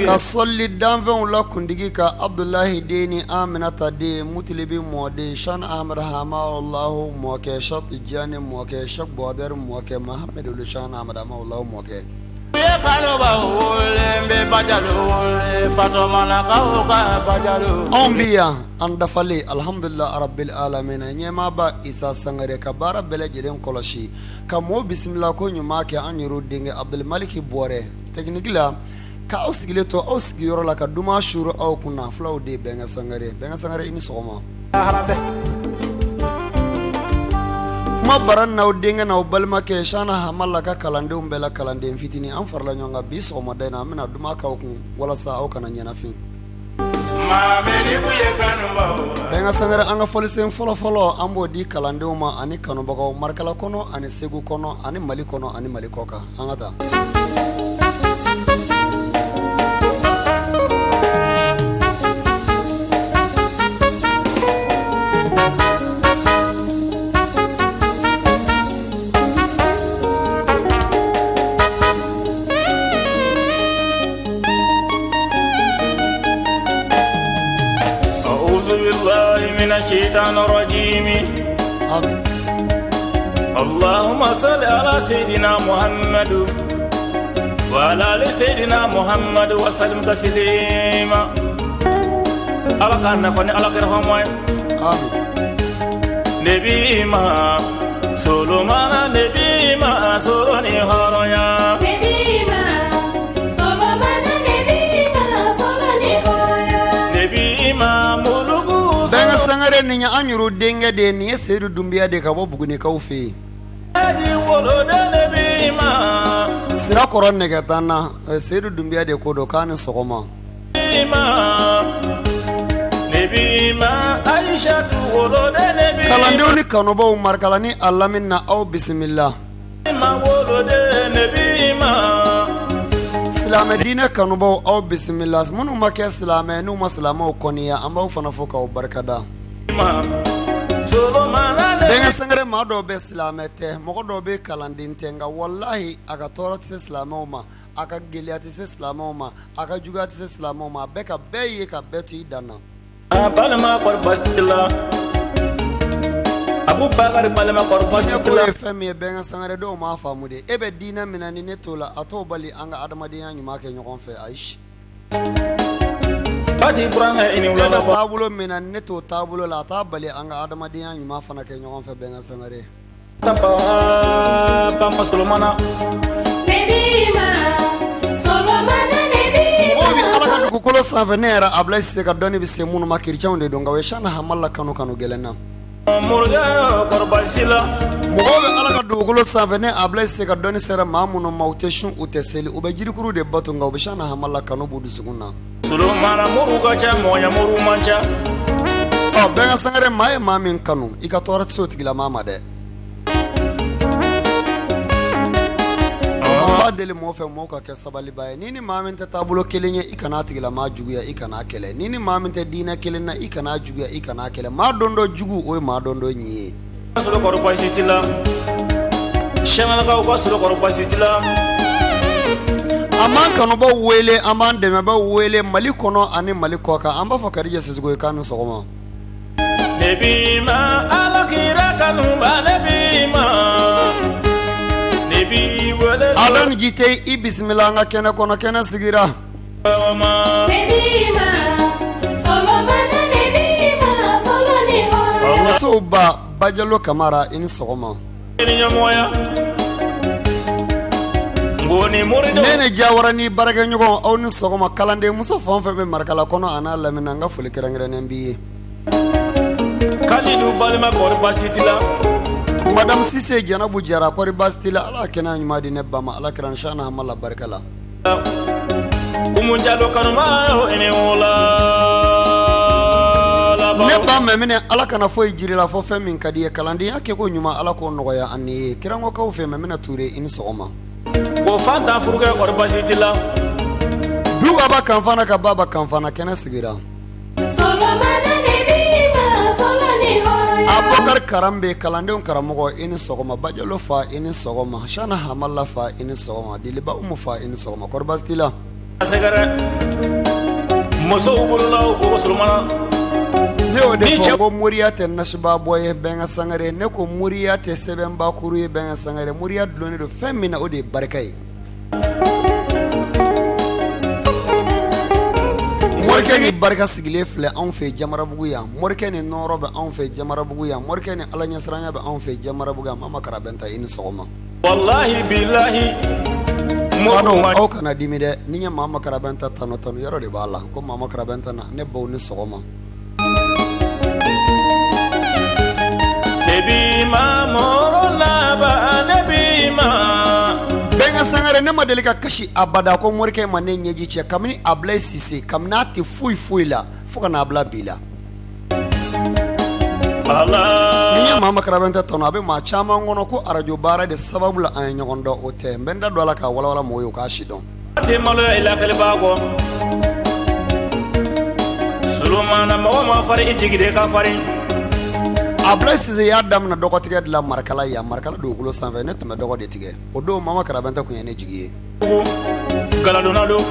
Ka sɔli danfɛnw la kuntigi kan Abudulayi den ni Aminata den Mutilibi mɔden Shana Amadu Hamawulahu mɔkɛ Shɛ Tijani mɔkɛ Shɛ Bɔdɛri mɔkɛ Mahamadu Shana Amadu Hamawulahu mɔkɛ. Anw bɛ yan an dafalen alihamdulila arabil alamina ɲɛmaaba Isa Sangare ka baara bɛɛ lajɛlen kɔlɔsi ka mɔɔw bisimila ko ɲuman kɛ an yɛrɛ denkɛ Abdulmaliki Bɔrɛ tɛkiniki la ka aw sigilen to aw sigiyɔrɔ la ka duman suuru aw kunna fulaw de Bɛnkɛ Sangare. Bɛnkɛ Sangare i ni sɔgɔma. Kuma bara n'aw denkɛ n'aw balimakɛ Shana Hamala ka kalandenw bɛɛ la kalanden fitinin an farala ɲɔgɔn kan bi sɔgɔmada in na an bɛna duman k'aw kun walasa aw kana ɲɛnafin. Bɛnkɛ Sangare an ka fɔlisen fɔlɔfɔlɔ an b'o di kalandenw ma ani kanubagaw Marikala kɔnɔ ani Segu kɔnɔ ani Mali kɔnɔ ani Mali kɔ kan an ka taa. Allahumma salli ala sayyidina Muhammadu wa ala ali sayyidina Muhammadu wa sallim taslima. Ala k'an nafa ni Ala kira hɔrɔma ye. Amin. Nebi ma Solomana nebi ma solo ni hɔrɔnya. Nebi ma mulugu Bɛnkɛ Sangare nin ye an yɛrɛ denkɛ de ye nin ye Seyidu Dunbiya de ye ka bɔ Bugunikaw fɛ yen. Di woloden nebi ma. Sirakɔrɔ nɛgɛtanna Seyidu Dunbiya de ko don k'a ni sɔgɔma. Nebi ma Aishatu woloden nebi Kalandenw ni kanubaw Marikala ni a lamini na aw bisimila. Ma woloden nebi ma. Silamɛ diinɛ kanubaw aw bisimila minnu ma kɛ silamɛ n'u ma silamɛw kɔniya an b'aw fana fo k'aw barikada. Solomana Bɛnkɛ Sangare maa dɔw bɛ silamɛ tɛ mɔgɔ dɔw bɛ kalanden tɛ nka walahi a ka tɔɔrɔ tɛ se silamɛw ma a ka gɛlɛya tɛ se silamɛw ma a ka juguya tɛ se silamɛw ma a bɛɛ ka bɛɛ ye ka bɛɛ to i dan na. A balima kɔri baasi t'i la. Abubakari balima kɔri baasi t'i ko la. ye fɛn min ye Bɛnkɛ Sangare dɔw m'a faamu de e bɛ diinɛ min na ni ne t'o la a t'o bali an ka adamadenya ɲuman kɛ ɲɔgɔn fɛ ayi. Bati burankɛ i ni E wula bɛ ka bɔ. taabolo min na ni ne t'o taabolo la a t'a bali an ka adamadenya ɲuman fana kɛ ɲɔgɔn fɛ Bɛnkɛ Sangare. Bama Solomana. Mɔgɔw bɛ Ala ka dugukolo sanfɛ ne yɛrɛ Abulayi Sise ka dɔnni bɛ se minnu ma kerecɛnw de don nka u ye Shana Hamala kanu kanu gɛlɛn na. Morikɛ kɔri baasi t'i la. Mɔgɔw bɛ Ala ka dugukolo sanfɛ ne Abulayi Sise ka dɔnni sera maa minnu ma u tɛ sun u tɛ seli u bɛ jirikuru de bato nka u bɛ Shana Hamala kanu b'u dusukun na. Solomana moriw ka ca mɔgɔnya moriw man ca. Ɔ Bɛnkɛ Sangare maa ye maa min kanu i ka tɔɔrɔ tɛ se o tigilamaa ma dɛ. An b'a deli mɔgɔw fɛ mɔgɔw ka kɛ sabaliba ye ni ni maa min tɛ taabolo kelen ye i kana a tigilamaa juguya i kana a kɛlɛ ni ni maa min tɛ diinɛ kelen na i kana a juguya i kana a kɛlɛ maa don dɔ jugu o ye maa don dɔ ɲi ye. Solo kɔri baasi t'i la. Sɛngalakaw ka solo kɔri baasi t'i la. An b'an kanubaw wele an b'an dɛmɛbaw wele Mali kɔnɔ ani Mali kɔ kan an b'a fɔ Kadija Sisoko ye k'a ni sɔgɔma. Nebi ma Ala kira kanuba nebi ma. Nebi wele Adan Jite i bisimila an ka kɛnɛ kɔnɔ kɛnɛ sigira. ma. Musow ba Bajalo Kamara i ni sɔgɔma. Ni ɲɛmɔgɔya. Ngoni moridenw. Nɛnɛ Jawara ni baarakɛɲɔgɔn aw ni sɔgɔma kalanden muso fɛn o fɛn bɛ Marikala kɔnɔ a n'a lamini an ka foli kɛrɛnkɛrɛnnen b'i ye. Kalidu balima kɔri baasi t'i la. Madame Sise Janabu Jara kɔri baasi t'i la Ala ka kɛnɛya ɲuman di ne ba ma Ala kira Shana Hamala barika la. Umu Jalo kanuma i ni wula. Ne ba Mɛminɛ Ala kana foyi jiri la fɔ fɛn min ka di ye kalandenya kɛko ɲuman Ala k'o nɔgɔya an ni ye Kirangokaw fɛ Mɛminɛ Ture i ni sɔgɔma. Ko fantan furukɛ kɔri baasi t'i la. Du baba kanfana ka baba kanfana kɛnɛ sigira. Abubakar Karanbe kalandenw karamɔgɔ i ni sɔgɔma Bajalo fa i ni sɔgɔma Shana Hamala fa i ni sɔgɔma Deliba Umu fa i ni sɔgɔma kɔri baasi t'i la sɛgɛrɛ musow bololaw bogo surumana ne y'o de fɔ ko moriya tɛ nasiba bɔ ye Bɛnkɛ Sangare ne ko moriya tɛ sɛbɛnbakuru ye Bɛnkɛ Sangare moriya dulonnen don fɛn min na o de ye barika ye Morikɛ ni barika sigilen filɛ anw fɛ Jamarabugu yan morikɛ ni nɔɔrɔ bɛ anw fɛ Jamarabugu yan morikɛ ni Ala ɲɛsiranya bɛ anw fɛ Jamarabugu yan Mama Karabɛnta i ni sɔgɔma walahi bilahi aw kana dimi dɛ ni n ye Mama Karabɛnta tanu tanu yɔrɔ de b'a la ko Mama Karabɛnta na ne baw ni sɔgɔma Bɛnkɛ Sangare ne ma deli ka kasi abada ko morikɛ ma ne ɲɛji cɛ kabini Abulayi Sise kabini a tɛ foyi foyi la fo ka n'a bila bi la ni n ye Mama Karabɛnta tanu a bɛ maa caman kɔnɔ ko arajo baara de sababu la an ye ɲɔgɔn dɔn o tɛ n bɛ n da don a la k'a walawala mɔgɔw ye u k'a si dɔn tɛ maloya i lakalibaa kɔ Solomana mɔgɔ ma farin i jigi de ka farin Abulayi Sise y'a daminɛ dɔgɔtigɛ de la Marikala yan Marikala dugukolo sanfɛ ne tun bɛ dɔgɔ de tigɛ o don Mama Karabɛnta tun ye ne jigi ye galadonna don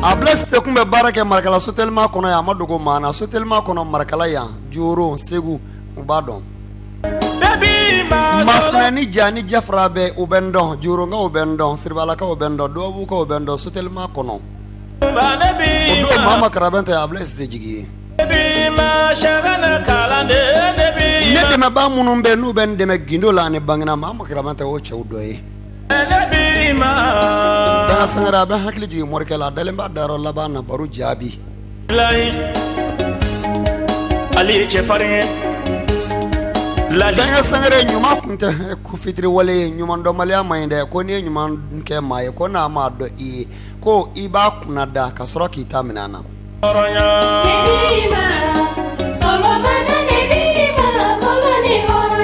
Abulayi Sise tun bɛ baara kɛ Marikala Sotelma kɔnɔ yan a ma dogo maa na Sotelma kɔnɔ Marikala yan Joro Segu u b'a dɔn Masina ni ja ni Jafara bɛ u bɛ n dɔn Joronkaw bɛ n dɔn Siribalakaw bɛ n dɔn Dubabukaw bɛ n dɔn Sotelma kɔnɔ o don Mama Karabɛnta ye Abulayi Sise jigi ye ne dɛmɛbaa minnu bɛ n'u bɛ n dɛmɛ gindo la ani Bangina Mama Karabɛnta y'o cɛw dɔ ye Bɛnkɛ Sangare a bɛ hakili jigin morikɛ la a dalen b'a dayɔrɔ laban na baro jaabi Ale ye cɛfarin ye Bɛnkɛ Sangare ɲuman kun tɛ ko fitiriwale ye ɲumandɔnbaliya man ɲi dɛ ko n'i ye ɲuman kɛ maa ye ko n'a m'a dɔn i ye ko i b'a kunna da ka sɔrɔ k'i ta minɛ a na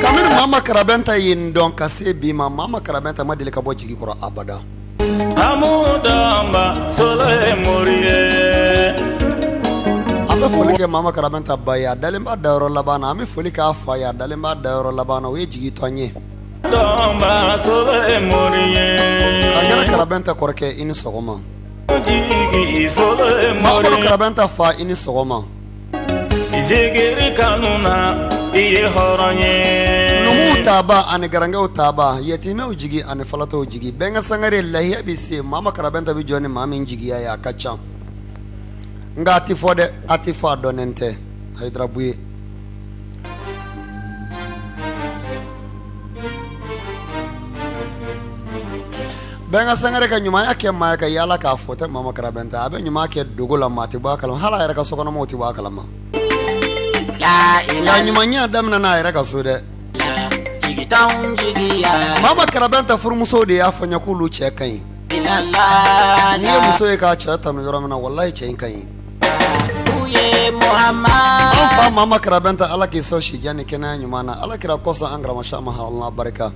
Kabini Mama Karabɛnta ye n dɔn ka se bi ma Mama Karabɛnta ma deli ka bɔ jigi kɔrɔ abada An bɛ foli kɛ Mama Karabɛnta ba ye a dalen b'a dayɔrɔ laban na an bɛ foli k'a fa ye a dalen b'a dayɔrɔ laban na o ye jigi to an ye Kankɛrɛ Karabɛnta kɔrɔkɛ i ni sɔgɔma Mamadu Karabɛnta fa i ni sɔgɔma Zikiri kanu na i ye hɔrɔn ye numuw taba ani garankɛw taba yatimɛw jigi ani falatɔw jigi Bɛnkɛ Sangare lahiya bɛ se Mama Karabɛnta bɛ jɔ ni maa min jigiya ye a ka ca nka a tɛ fɔ dɛ a tɛ fɔ a dɔnnen tɛ Hayidara Buye Bɛnkɛ Sangare ka ɲumanya kɛ maa ye ka yaala k'a fɔ tɛ Mama Karabɛnta a bɛ ɲuman kɛ dogo la maa tɛ bɔ a kalama hali a yɛrɛ ka sokɔnɔmɔgɔw tɛ bɔ a kalama nka ɲumanya daminɛna a yɛrɛ ka so dɛ Mama Karabɛnta furumusow de y'a fɔ n ye k'olu cɛ ka ɲi n'i ye muso ye k'a cɛ tanu yɔrɔ min na walahi cɛ in ka ɲi an fa Mama Karabɛnta Ala k'i sɔn sijan ni kɛnɛya ɲuman na Ala kira kosɔn an karamɔgɔ Sama Haruna barika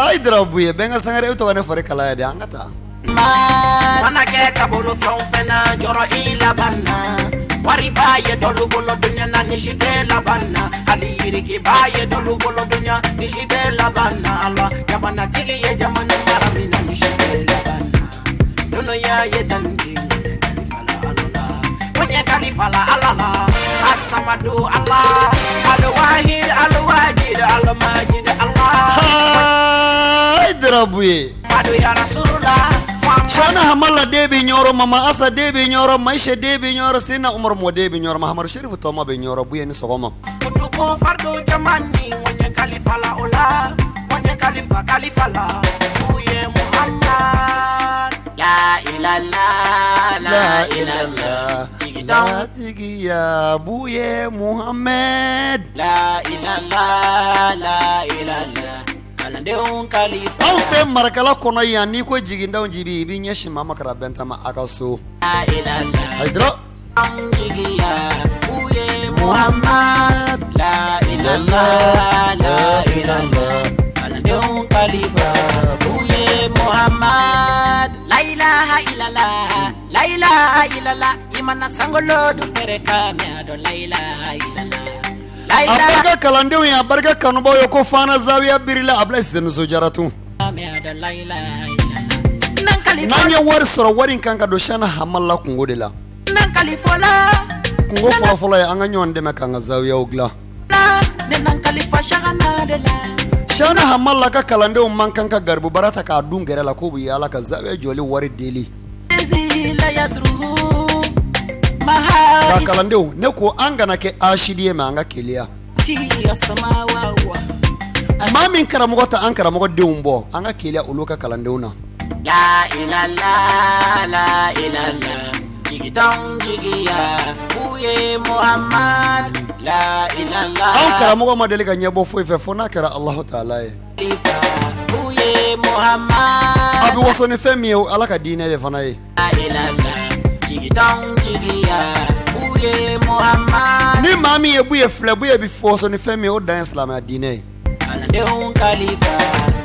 Hayidara Buye Bɛnkɛ Sangare e tɔgɔ ne fari kalaya de an ka taa Mana kɛ ka bolo fɛn o fɛn na jɔrɔ i laban na wariba ye dɔlu bolo dunya na ni si tɛ laban na hali yirikiba ye dɔlu bolo dunya ni si tɛ laban na ala jamanatigi ye jamana mara min na ni si tɛ laban na dunuya ye dandi ɲɛ kalifa la ala la asamadu ala alwahid alwajid almajid ala Hayidara Buye madu ya rasulullah Shana Hamala den bɛ Ɲɔrɔ Mama Asa den bɛ Ɲɔrɔ Maisha den bɛ Ɲɔrɔ Sina Umaru mɔden bɛ Ɲɔrɔ Mahamadu Sherifu Tɔma bɛ Ɲɔrɔ Buye ni sɔgɔma kutuko fardo jamani ŋɔɲɛ kalifa la o la ŋɔɲɛ kalifa kalifa la uye muhammad la ilala la ilala Latigiya Buye Muhamɛd la ilala la ilala kalandenw kalifa anw fɛ Marakala kɔnɔ yan n'i ko jigintanw jibi i b'i ɲɛsin Mama Karabɛnta ma a ka so la ilala Hayidara anw jigiya uye muhammad la ilala la ilala kalandenw kalifa uye muhammad la ilaha illallah La ilaha i mana sankolo du pɛrɛ ka mɛn a dɔn la ilaha illallah. A barika kalandenw ye, a barika kanubaw ye, ko Fana Zawiya birila a bila sinisɔnjara tun. N'an ye wari sɔrɔ, wari in kan ka don Shana Hamala kungo de la. Kungo fɔlɔfɔlɔ ye an ka ɲɔgɔn dɛmɛ k'an ka zawiyaw dilan. Shana Hamala ka kalandenw man kan ka garibu bara ta k'a dun gɛrɛ la k'u bɛ yaala ka zawiya jɔli wari deli. Nka kalandenw, ne ko an kana kɛ asidi ye, mais an ka keleya. Maa min karamɔgɔ ta an karamɔgɔ denw bɔ, an ka keleya olu ka kalandenw na. La ilaha la ilaha jigitanw jigiya u ye Muhammad la ilaha. Anw karamɔgɔ ma deli ka ɲɛbɔ foyi fɛ fo n'a kɛra Alahu taala ye. U ye Muhammad. A bɛ waso ni fɛn min ye, o Ala ka diinɛ de fana ye. La ilaha jigitanw jigiya u ye Muhammad. Ni maa min ye Buye filɛ, Buye bɛ waso ni fɛn min ye, o dan ye silamɛya diinɛ ye. Kalandenw kalifa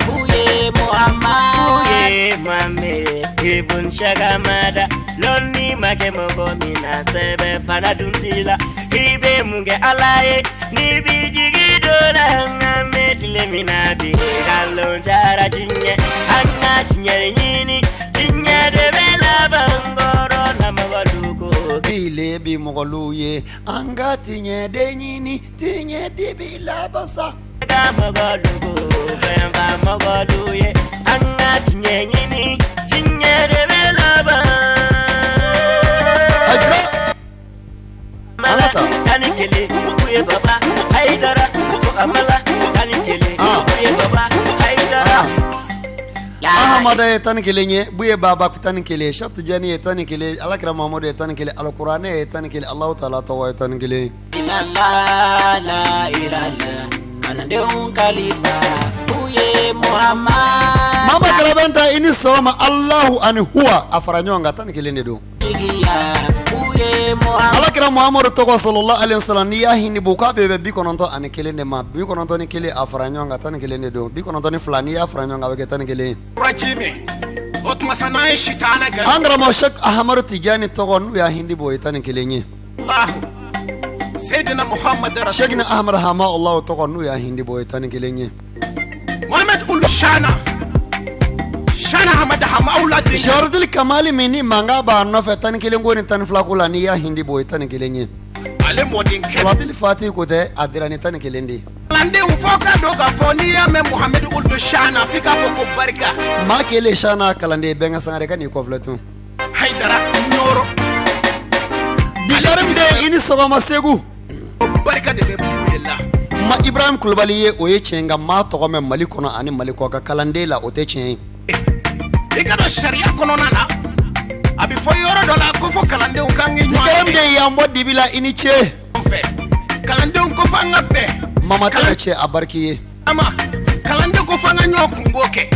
u ye Muhammad. Ye Muhammed ibn Shagamada, lɔnni ma kɛ mɔgɔ min na, sɛbɛ fana dun t'i la. I bɛ mun kɛ Ala ye n'i b'i jigi dɔ la? An bɛ tile min na bi, nkalon cayara diɲɛ. An ka tiɲɛ ɲini, tiɲɛ de bɛ laban kɔrɔ na mɔgɔlu ko. Bile bi mɔgɔlu ye, an ka tiɲɛ de ɲini, tiɲɛ de bi laban sa. Ka mɔgɔlu ko fɛn fa mɔgɔlu ye, an ka tiɲɛ ɲini, tiɲɛ de bɛ laban. A jira. An ka taa. 11 u ye baba Hayidara ko amala 11. U ye baba Hayidara. Ahamada ye 11 ye, Buye Baba 11, Cheikh Tijani ye 11, Alakira Mahamadu ye 11, Alikuranɛ ye 11, Alahu taala tɔgɔ ye 11. La la ilaha kalandenw kalifa u ye Muhammad. Mama Karabenta, i ni sɔgɔma. Alahu ani huwa a fara ɲɔgɔn kan, 11 de don. Jigiya u ye Muhammad. Alakira Muhamadu tɔgɔ sallallahu alaihi wasallam, n'i y'a hindi bɔ, k'a bɛ bɛn 91 de ma. 91 a fara ɲɔgɔn kan, 11 de don. 92, n'i y'a fara ɲɔgɔn kan, a bɛ kɛ 11 ye. Rajimi o tuma sa n'an ye sitana gɛrɛ. An karamɔgɔ Sheikh Ahamadu Tijani tɔgɔ, n'u y'a hindi bɔ, o ye 11 ye. Allahu Seydina Muhammad Rasul. Sheikh Ahmad Hama Allahu tɔgɔ, n'u y'a hindi bɔ, o ye 11 ye. Mohamed Ulu Shana Shana Hamad Hamaula den. Jardil Kamali min ni mankan b'a nɔfɛ 11 ko ni 12 ko la, n'i y'a hindi bɔ, o ye 11 ye. Ale mɔdenkɛ. Salatil Fati ko tɛ, a dira ni 11 de ye. Kalandenw, fɔ ka don k'a fɔ n'i y'a mɛn Mohamed Ulu Shana, f'i k'a fɔ ko barika. Maa kelen Shana kalanden bɛnkɛ Sangare ka n'i kɔfilɛ tun. Hayidara Ɲɔrɔ. Bikarim den, i ni sɔgɔma Segu. O barika de bɛ Buye la. Ma Ibrahim Kulubali ye, o ye tiɲɛ, nka maa tɔgɔ mɛn Mali kɔnɔ ani Mali kɔ ka kalanden la, o tɛ tiɲɛ ye. I ka dɔn sariya kɔnɔna na, a bɛ fɔ yɔrɔ dɔ la ko fɔ kalandenw k'an k'i Bikarim ɲɔgɔn den, y'an bɔ dibi la, i ni ce. fɛ. Kalandenw ko f'an ka bɛn. Mama tɛ cɛ a bariki ye. Ama kalandenw ko f'an ka ɲɔgɔn kungo kɛ.